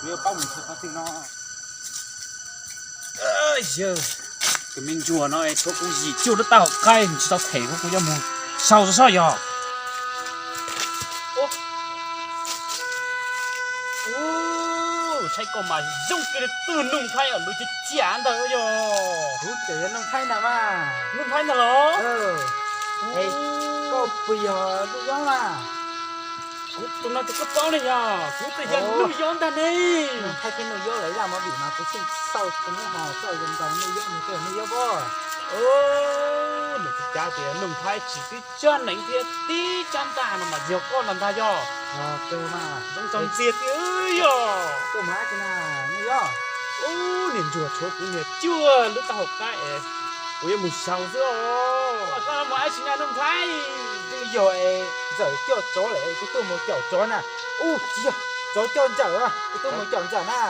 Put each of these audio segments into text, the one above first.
Kuv yuav paub mus rau qhov twg no. Yog, tus me ntsuag no tshuav kuv yim cuaj lub taub hau qaib tsis tau them, kuv yuav mus sau soj soj yog. Ub, saib koj mas zoo kiag li twg Nuj Nplhaib, lub ciaj ciaj ntawd yog. Kuv tseem yog Nuj Nplhaib ntag mas. Nuj Nplhaib ntag los? Es koj puas yog Nuj Yob mas? Kuv tus no ces koj paub ne yog, kuv twb yog Nuj Yob ntag ne. Nuj Nplhaib thiab Nuj Yob lawv zaj movie mas kuv yeej xav tus nub ho txoj zoo nkaus Nuj Yob, nws twb yog Nuj Yob pob. Nws tsis cav tias Nuj Nplhaib tsis tib tsob neeg thiab tib tsob ntaj no mas yog koj los ntag yog. Zoo txog ntxiag tiag yog. Koj mus dab tsi na Nuj Yob? Ub, niag ntsuag tshuav kuv niag cuaj lub taub hau qaib es kuv yuav mus sau xwb os. Koj mus dab tsi na Nuj Nplhaib? Twb yog es Ntxawm coj tsov lawm es kuv tuaj mus caum tsov na. Ub, tsis yog, tsov coj Ntxawm, kuv tuaj mus caum Ntxawm na.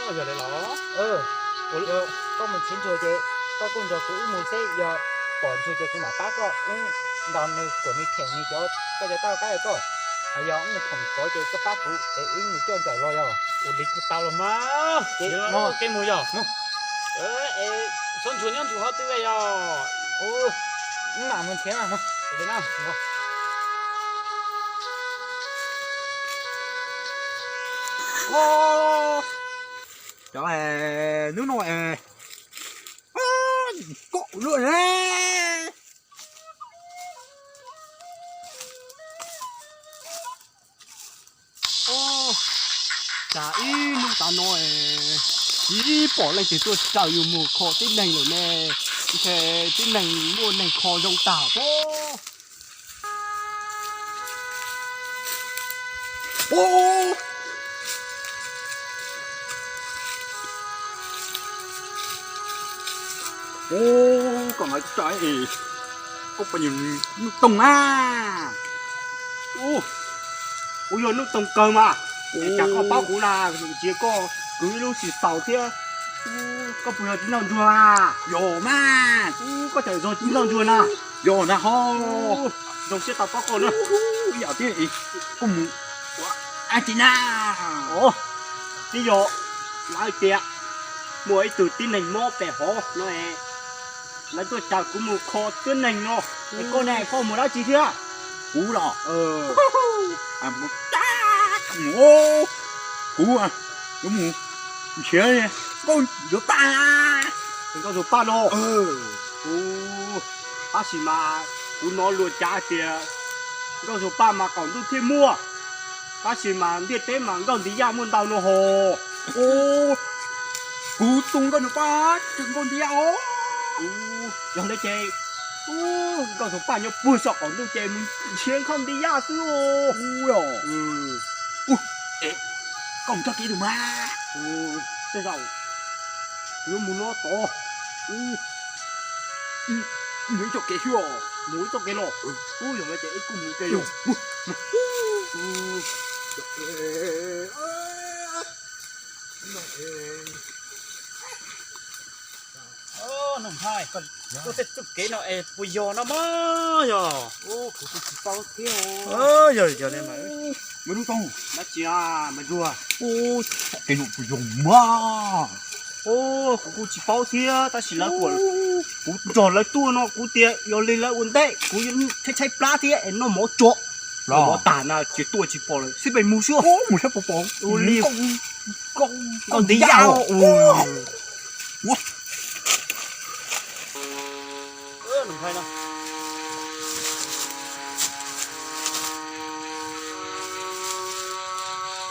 Yog li los? Koj mus nrhiav ntsuag ces koj kuj nrog kuv wb mus seb yog pom ntsuag ces kuv mam pab koj wb ntaus nws, kuam nws them nws cov, koj cov taub hau qaib rau koj. Ho yog wb mus phoom tsov ces koj pab kuv es wb mus coj Ntxawm los yog. Ua li kuj tau los mas. Ces no, kev mus yog. Txhob ntsuag nyob ntsuag qhov twg yog. Wb mam mus nrhiav. Cov hnub no koj luaj ne. Cas ib hnub tas no tsis pom leej twg tuaj raws yus mus kho tib neeg lawm ne. Ntshe tib neeg muaj neeg kho zoo tag pob. Ub, koj ntawd tso, koj puas yog Nuj Toog na? Ub, kuv yog Nuj Toog kawg mas. Es cas koj paub kuv na? Ntsia koj kwv ib lub tsis xaus thiab. Koj puas yog txiv nraug ntsuag a? Yog mas. Ub, koj tseem yog txiv nraug ntsuag na? Yog na ho. Zoo siab tau paub koj na. Yog thiab, koj mus ua dab tsi na? Twb yog lawv tias muaj ib tug tib neeg mob pem hov no es lawv tuaj caw kuv mus kho tib neeg no. Es koj ne, koj mus dab tsi thiab? Kuv los, kuv yuav mus nrhiav nkauj ntsuag paj no. Tab sis mas kuv hnov luag cav tias nkauj ntsuag paj mas qaum ntuj thiaj muaj, tab sis mas ntiaj teb mas nkauj nti yaj muaj ntau no ho. Kuv tus nkauj ntsuag paj tseem nkauj nti yaj os. Yog li ces nkauj ntsuag paj nyob puag saum qaum ntuj ces mus nrhiav nkauj nti yaj xwb. Koj mus txoj kev tus mas. Tej zaum kuv yuav mus no tod. Mus ib txoj kev xwb os. Mus ib txoj kev los. Ub, yog li ces wb kuj mus kev yog. Nuj Nplhaib, koj tej txoj kev no es puas yog no mas yog? Kuv kuj tsis paub thiab. Yog, yog li mas. Dab tsi mas ntsuag? Txoj kev no puas yog mas? Kuv kuj tsis paub thiab, tab sis lawv kuj, kuv nrog lawv tuaj no kuv tias yog li lawv ua ntej kuv yuav tshaib tshaib plab thiab es noj mov tso. Noj mov tag na ces tuaj tsis pom lawm, sib pem mus xwb. Mus saib puas pom li nkauj nti yaj.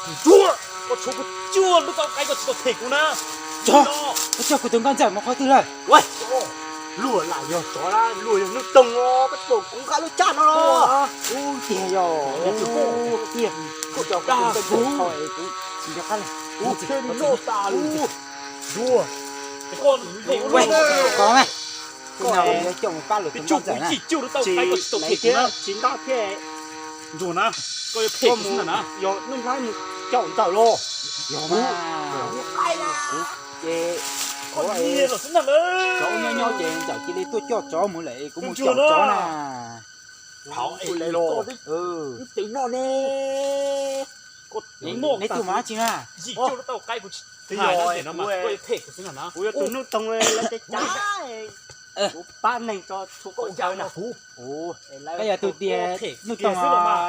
Ntsuag, koj tshuav kuv cuaj lub taub hau qaib koj tsis tau them kuv na. Koj coj kuv tus nkauj ntxawm mus qhov twg lawm? Luag lam yog tsov, luag yog Nuj Toog os, koj tsis pom kuv nqa lub tsab no los? Ub, tiag yog, tiag, koj coj kuv tus nkauj ntxawm mus es kuv tsis nco qab lawm. Kuv thiaj li noj tas li. Ntsuag, koj, koj yuav coj mus pab luag tus nkauj ntxawm na. Tsis nqa thiab. Ntsuag na, koj yuav phem kuv xwb ntag na. Yog Nuj Nplhaib mus caum ntxawm los? Yog mas, kuv ces, koj niag los xwb ntag lawm. Tsov nyob nyob ces ntxawm cia li tuaj coj tsov mus lawm, kuv mus caum tsov na. Thaum es los, wb twb noj ne. Koj Neb tuaj mas dab tsi na? Yim cuaj lub taub hau qaib kuv tsis hais no, kuv them kuv xwb na. Kuv yog tus Nuj Toog lawv cov cav, kuv pab neeg tso txhua qhov chaw na. Koj yog tus tias Nuj Toog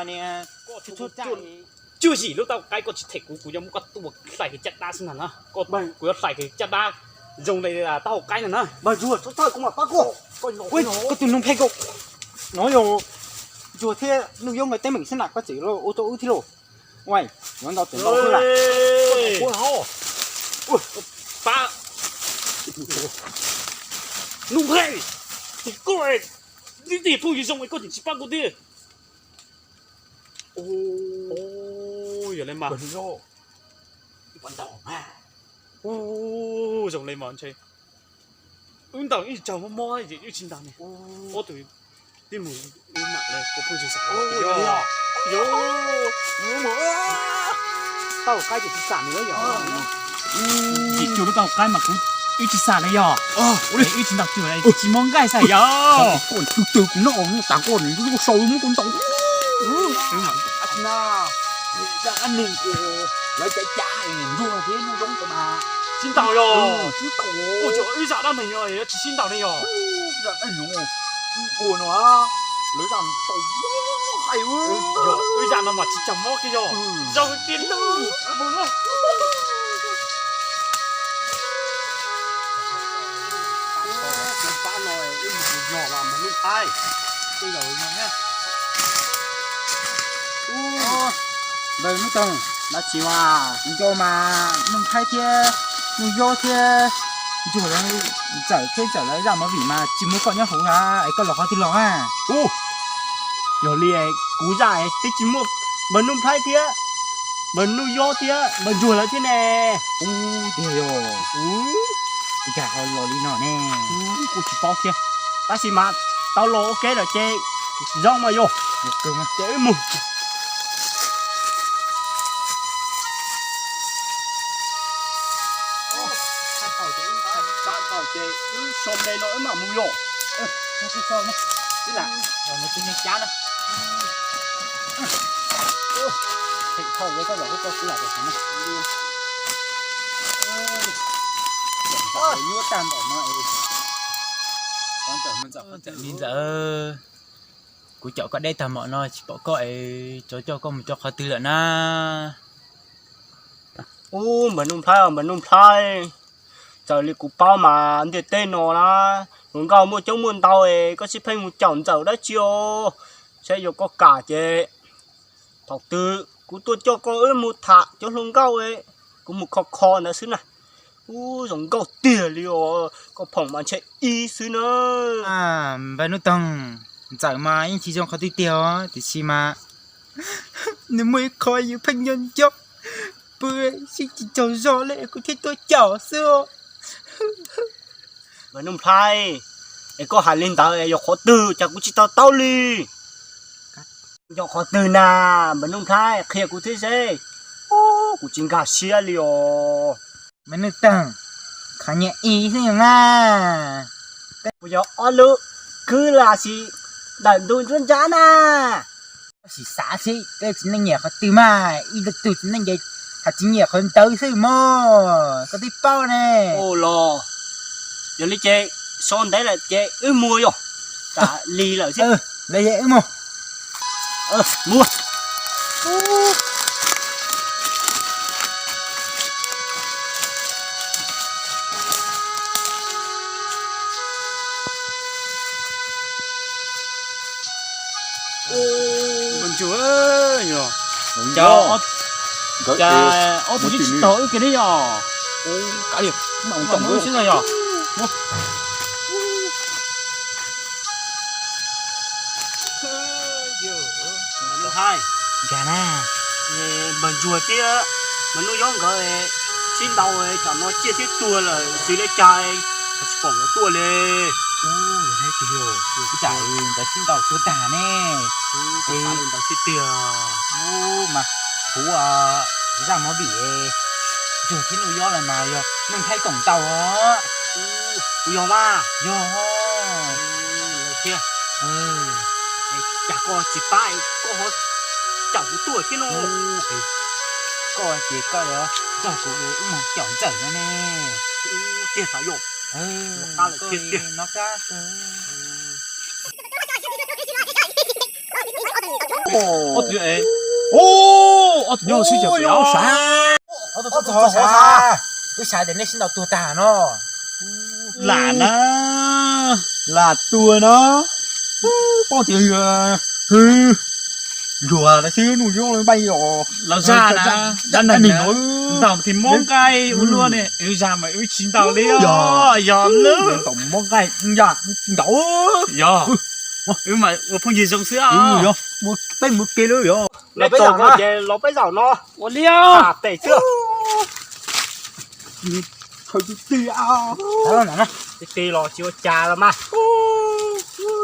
niag txhua txhua tsav. Cuaj yim lub taub hau qaib koj tsis them kuv, kuv yuav muab koj tua hlais kiag caj dab xwb na. Kuv yuav hlais kiag caj dab zoo li taub hau qaib no na. Koj tus Nuj Pheej, koj no yog Ntsuag thiab Nuj Yob nkawd teeb meem xwb na, koj tseem los ua rau wb thiab lauj. Yuav ntau tseem ntau xwb na. Pab Nuj Pheej, koj, ib tug phooj ywg zoo es koj tseem tsis pab kuv thiab. Yog li mas, zoo li mas ntshe wb ntaus ib tsaug mob mob ces wb tsis ntaus ne. Ob tug tib mus wb mam li ua phooj ywg xwb. Taub hau qaib ces tsis xam li yog. Yim cuaj lub taub hau qaib mas kuv wb tsis xam li yog. Wb tsis ntaus cuag li, tsis muaj nqaij xwb yog. Kuv tug twg kuv noj ua tas koj nws lub sau muab kuv ntaus. Ab tsi na, zaj dab neeg uas lawv cav cav Ntsuag thiab Nuj Yob ntawd mas tsis ntaus yog. Tsis ntaus. Ua cas wb zaj dab neeg no yuav tsis sib ntaus ne yog? Zaj dab neeg ua no lawv zaj tau hais, yog wb zaj no mas tsis tau mob kiag yog. Zoo tiag lauj. Pab no wb mus yos los mas Nuj Pheej, tej zaum yog thiab. Npawg Nuj Toog, dab tsi mas nco mas Nuj Pheej thiab Nuj Yob thiab Ntsuag lawv, Ntxawm thiab Ntxawm lawv zaj movie mas tsis muaj koj nyob hauv na, es koj los qhov twg los na? Yog li kuv zaj twb tsis muaj npawg Nuj Pheej thiab npawg Nuj Yob thiab npawg Ntsuag lawv thiab ne. Ub, tiag yog, ua cas ho los li no ne? Kuv tsis paub thiab, tab sis mas tau los ua ke lawm ces zoo mas yog. Ces wb mus. Ces wb so me no wb mam mus yos. Ib lam los nws tus me cab na. Theem thaum koj los koj kuv lam los no. Nyuaj tag npaum no es. Ntxawm, Ntxawm, kuv caum koj deb tag npaum no tsis pom koj es tsov coj koj mus rau qhov twg lawm na? Ub, npawg Nuj Nplhaib, npawg Nuj Nplhaib, txawm li kuv paub mas ntiaj teb no na, hluas nkauj muaj coob muaj ntau es koj sib pheej mus caum Ntxawm dab tsi os? Saib yog koj kam ces thaum twg kuv tuaj coj koj wb mus tham cov hluas nkauj, kuv mus kho kho ntawd xwb na. Ub, zoo nkauj tiag li os, koj phoom mas ntshe ib xwb na. Npawg Nuj Toog, Ntxawm mas yeej tsis zoo qhov twg tiag os, tiam sis mas nws muaj ib qho yus pheej nco nco, pw sib tsis tsaug zog li kuv thiaj tuaj caum xwb. Npawg Nuj Nplhaib, es koj hais li ntawd yog qhov twg cas kuv tsis to taub li? Yog qhov twg na, npawg Nuj Nplhaib qhia kuv thiab seb. Ub, kuv tsis nkag siab li os. Npawg Nuj Toog, qhov nyias ib xwb na. Kuv yog ob lub kwj lam sis ntawm ntug nruab nrab na. Koj sim xav seb koj txiv neej nyiam qhov twg mas, ib tug txiv neej ces hais tsis nyiam qhov ntawd xwb mog, koj twb paub ne. Los yog li ces so ntev lawm ces wb mus yog, tas li lawm xwb. Los yog wb mus. Mus. Npawg Ntsuag, cas ob tug twb tsis tos wb kiag ne yog? Kav liam, wb xwb no yog. Npawg Ntsuag thiab npawg Nuj Yob nkawd sib ntaus tsam no ciaj thiab tuag lawm xws li cas tsis pom nkawd tuaj li. Ub, yog li ntawd sib ntaus tuag tag ne. Ub, mas kuv zaj movie Ntsuag thiab Nuj Yob los mas yog Nuj Nplhaib koom ntaus os. Kuv yog mas. Yog thiab. Cas koj tsis pab koj ho caum kuv tuaj thiab no. Koj ces koj yuav nrog kuv wb mus caum Ntxawm no ne. Tiag xav yom. Koj no kab. Ob tug nyob sib cav pem os. Wb xav tias nej sib ntaus tuag tag no. Lam na, lam tuag no. Paub tias hwv, luag xwb nuj yob lawv npaj os. Los zaj na, dab neeg no ntaus tim mob nqaij ua luaj ne, wb zaj mas wb tsis ntaus li os. Yog lub ntaus mob nqaij, yog, ntaus. Yog, wb mas ua phooj ywg zoo xwb os. Peb mus ke lawm yog. Los peb zaum no, los peb zaum no. Ua li os. Pem xwb. Tig los tsis ua cas los mas.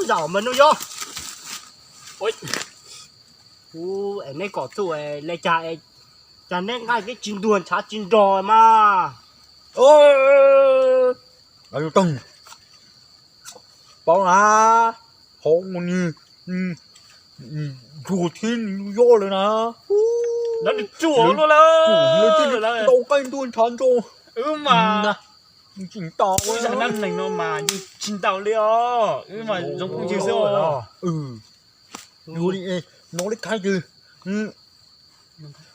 Zaum mas nuj yob. Ua es neb kom txuj le cas, cas neb nqaij twb tsis ntuag ntshav tsis nrog mas. Paub na, hov ua ni ntuag thiab nws yob lawm na. Lawv tsuam luaj lawm, tau nqaij ntuag ntshav nrog. Wb mas tsis ntaus, wb zaj dab neeg no mas yeej tsis ntaus li os. Wb mas zoo phooj ywg xwb os. Ua li, no li khav twg,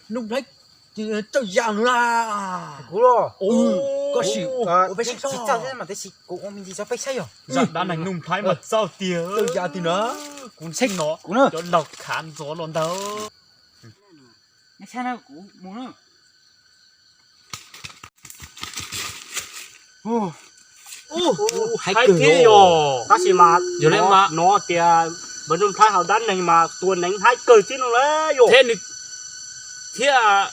Nuj Nplhaib txawj ya nws na. Kuv los, koj sim ua peb saib txog mas tab sis kuv ua me ntsis tso peb saib yog. Zaj dab neeg Nuj Nplhaib mas txawj tiag, txawj ya tiag na. Kuv ntshai no, kuv cov laug khav ntxov los ntag. Nej saib na, kuv mus na. Haib thiab yog, tab sis mas yog li mas no tias npawg Nuj Nplhaib hauv dab neeg mas tua neev haib kawg thiab no las yog. Thiab nws, thiab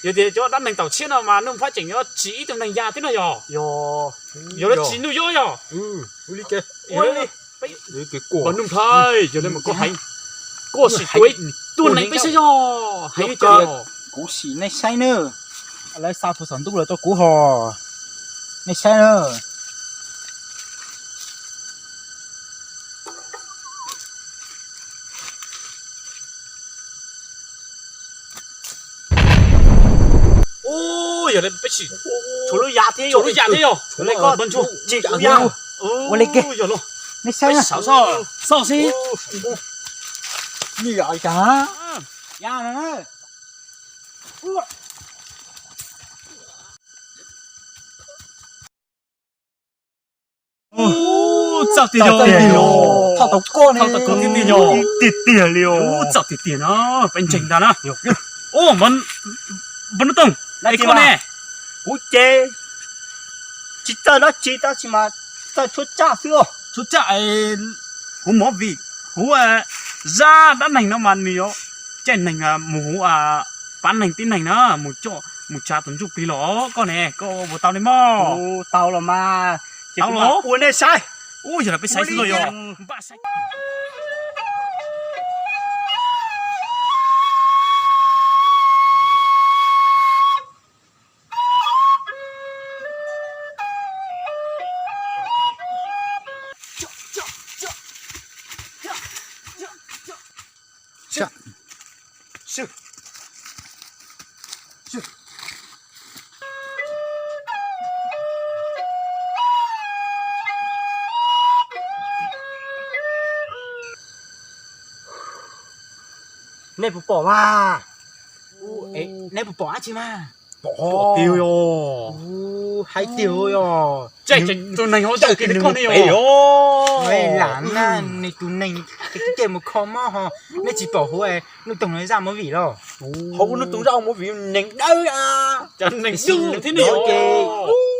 yog tias cov dab neeg taum tshiab no mas Nuj Nplhaib tseem yuav tsis ib tug neeg ya thiab no yog. Yog, yog lawv tsis nuj yob yog. Npawg Nuj Nplhaib, yog li mas koj heev, koj sim tua, tua neev peb saib yog. Heev li cas. Kuv sim nej saib na. Lawv xa phus saum ntuj los rau kuv hos. Nej saib na. Ub, yog li peb sim tshuav lub ya thiab yog, lub ya thiab yog. Ua li ke, nej saib na. Xauj xauj xauj xwb. Nws yog li cas? Ya no na. Ub, txawj tiag tiag li os. Thaum tau koj ne, thaum tau koj tiag tiag li os. Ub, txawj tiag tiag na, peb ntseeg ntag na. Ub, npawg Nuj Toog, es koj ne? Kuv ces tsis txawj dab tsi tab sis mas txawj tshuab tsaj xwb. Tshuab tsaj, kuv mus vim huv zaj dab neeg no mas nws yuav caij neeg mus huv pab neeg tib neeg na, mus coj mus tsa tus ntsuj plig los. Koj ne, koj ua puas tau li mog? Tau los mas, tau los ua nej saib. Ub, yog li peb saib xwb los yog. Nej puas pom mas? Nej puas pom dab tsi mas? Pom tiag yog. Haib tiag yog. Tus neeg hauv zaj kis nws koj ne yog. Lam na, nws tus neeg caij mus kho mob ho. Nej tsis pom huv Nuj Toog zaj movie los? Hauv Nuj Toog zaj movie neeg dawb a. Cov neeg dub thiab ne yog.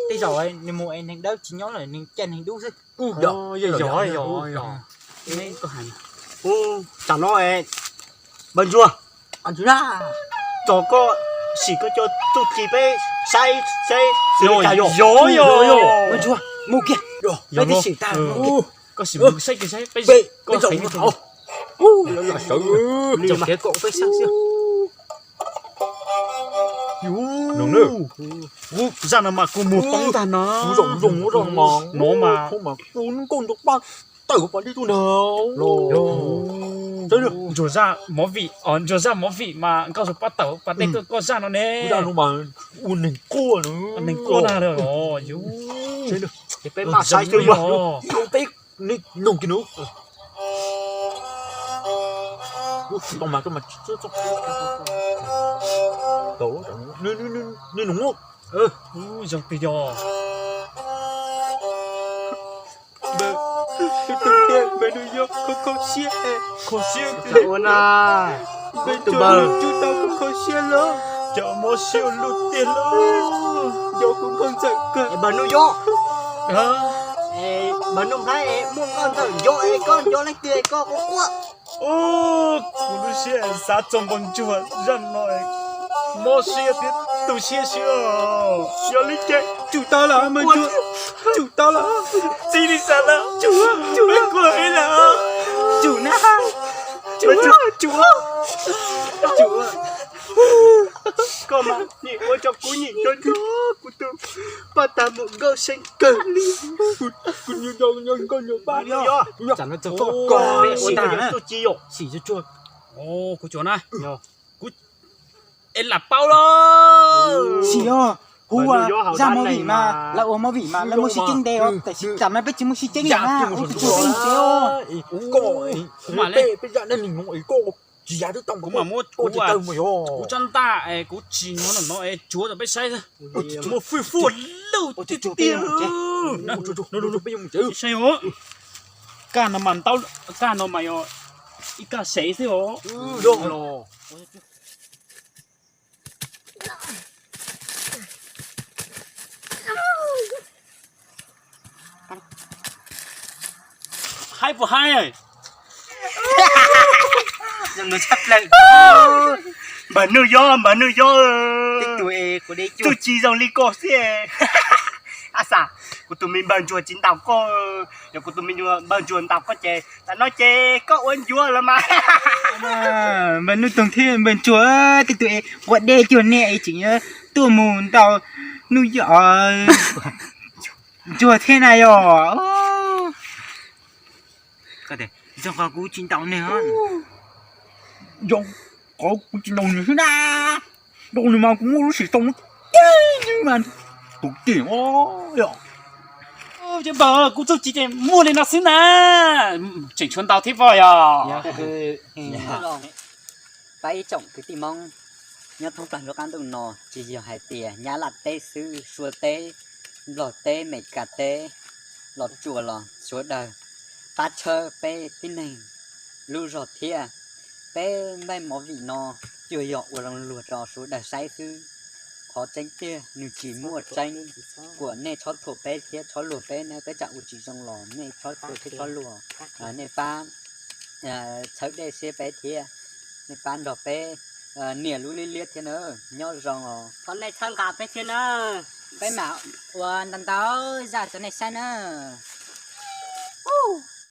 Tej zaum nws mus es neeg dawb tsis nyob lawm, nws caij neeg dub xwb. Yog yog yog. Tam no npawg ntsuag, tso koj sim koj cov txuj ci peb saib seb xyov yog. Yog yog. Npawg ntsuag, mus kiag, peb twb sim tag. Koj sim mus saib kiag saib peb, koj zaum mus thaum sawv li mas kev kom peb saib xwb. Zaj no mas kuv mus poob tag no. No mas kuv nkauj nraug paj tawm pas dej tuaj na. Ntsuag zaj mov vim, ntsuag zaj mov vim mas nkauj tus pab tawm pas dej tuaj koj zaj no ne. Zaj no mas ua neeg quaj na. Neeg quaj na. Peb maj saib peb noog kiag nws. Nws nws zoo twg yog. Npawg, npawg Nuj Yob, kho kho siab, kho siab tiag. Npawg, npawg, tsuj tau kho kho siab lawm. Cov mob siab ua luaj tiag lauj. Nco kuv nkauj ntxawm kawg. Npawg Nuj Yob, npawg Nuj Nplhaib, muaj nkauj ntxawm nco es koj nco leej twg es koj quaj quaj. Kuv lub siab xav txog npawg ntsuag zaj no, mob siab thiab tu siab siab. Yog li ces tsum tau lawm, npawg ntsuag, tsum tau lawm. Txij li xav lawm, tsum lawm, tsum na, tsum, tsum, tsum. Koj mas nim ua rau kuv nyiam kawg, kuv tus poj tag mus nkauj seeb kawg li. Kuv nyiam nkauj nyiam paj. Sim, kuv cuav na. Kuv es lam paub los. Sim os, kuv ua zaj movie mas lawv ua movie mas lawv muaj sib ceeb ntev os, tiam sis tam no peb tsis muaj sib ceeb na, ua kuv cuav peb mus tsev os. Kuv mam li, peb zaj neeg no es koj tsis ya twb tau, kuv mam muab kuv, kuv tsob ntaj es kuv tsis no no es cuav rau peb saib. Muaj fwj fuaj lug tiag tiag. Saib os, kaj no mas ntau, kaj no mas yog ib kaj sev xwb os. Haib puas haib? Npawg Nuj Yob, npawg Nuj Yob, tub tsis zoo li koj xwb. Ab xav, kuv tus me npawg ntsuag tsis ntaus koj, yog kuv tus me npawg ntsuag ntaus koj ces tam no ces koj ua ncuav los mas. Npawg Nuj Toog thiab npawg ntsuag, tib tug es quav dej cuag nej es tseem tuaj mus ntaus Nuj Yob ntsuag thiab na yog. Zoo qhov kuv tsis ntaus nws, zoo qhov kuv tsis ntaus nws xwb na. Ntaus nws mas kuv muaj lub sim tau no, mas tus tim os. Npawg, kuv txuj ci ces muaj li no xwb na. Tseem tshuav ntau thiab poj yog. Pab ib tsoom kwv tij Hmoob nyob thoob plaws nruab qab ntuj no, tsis yog hais tias Nyab Laj teb xwb, Suav teb, Nplog teb, Meskas teb, los tsuas los sawv daws pab tshawb peb tib neeg lub zog thiab. Peb npaj movie no cuag yog ua zoo luag rau sawv daws saib xwb. Qhov tseeb tiag nws tsis muaj tseeb. Kuas nej txhob thuam peb thiab txhob luag peb na, peb tsam ua tsis zoo los nej txhob thuam thiab txhob luag. Nej pab txhawb dej siab peb thiab, nej pab nrog peb nias lub liab liab thiab na. Nyob zoo os. Thov nej txhawb nqa peb thiab na. Peb mam ua ntau ntau zaj rau nej saib na.